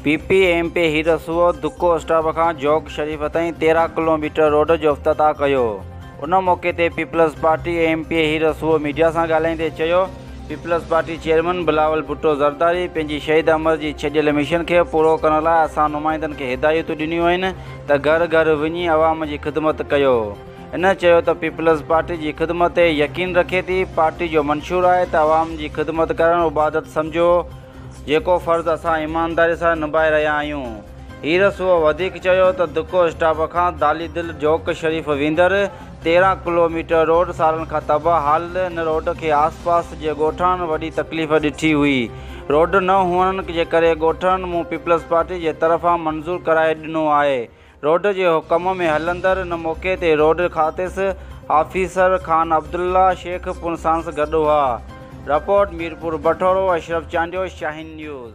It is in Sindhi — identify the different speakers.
Speaker 1: P P M P A Heer Soho Dako stop کان جوڳ شريف تائين 13 ڪلوميٽر روڊ جو افتتاح ڪيو. ان موقعي تي peoples party M P A Heer Soho media سان ڳالهائيندي چيو peoples party chairman Bilawal Bhutto Zardari پنهنجي شهيد امر جي ڇڏيل مشن کي پورو ڪرڻ لاء اسان نمائندن کي هدايتون ڏنيون آهن ته گهر گهر وڃي عوام جي خدمت ڪيو. هن چيو ته پيپلز پارٽي جي خدمت تي يقين رکي ٿي، پارٽي جو منشور آهي ته عوام جي خدمت ڪرڻ عبادت سمجهو، جيڪو فرض اسان ايمانداري سان نڀائي رهيا آهيون. هير سوهو وڌيڪ چيو ته دڪو اسٽاپ کان دالي دل جوڪ شريف ويندڙ 13 ڪلوميٽر روڊ سالن کان تباهه حال ان روڊ کي آس پاس جي ڳوٺاڻن وڏي تڪليف ڏٺي هئي روڊ نه هئڻ جي ڪري ڳوٺاڻن مون پيپلز پارٽي جي طرفان منظور ڪرائي ڏنو آهي روڊ جي ڪم ۾ هلندڙ ان موقعي تي روڊ کاتي آفيسر خان عبدالله شيخ پڻ ساڻس گڏ هئا. Report, Mirpur Bathoro, Ashraf Chandio, Shaheen news.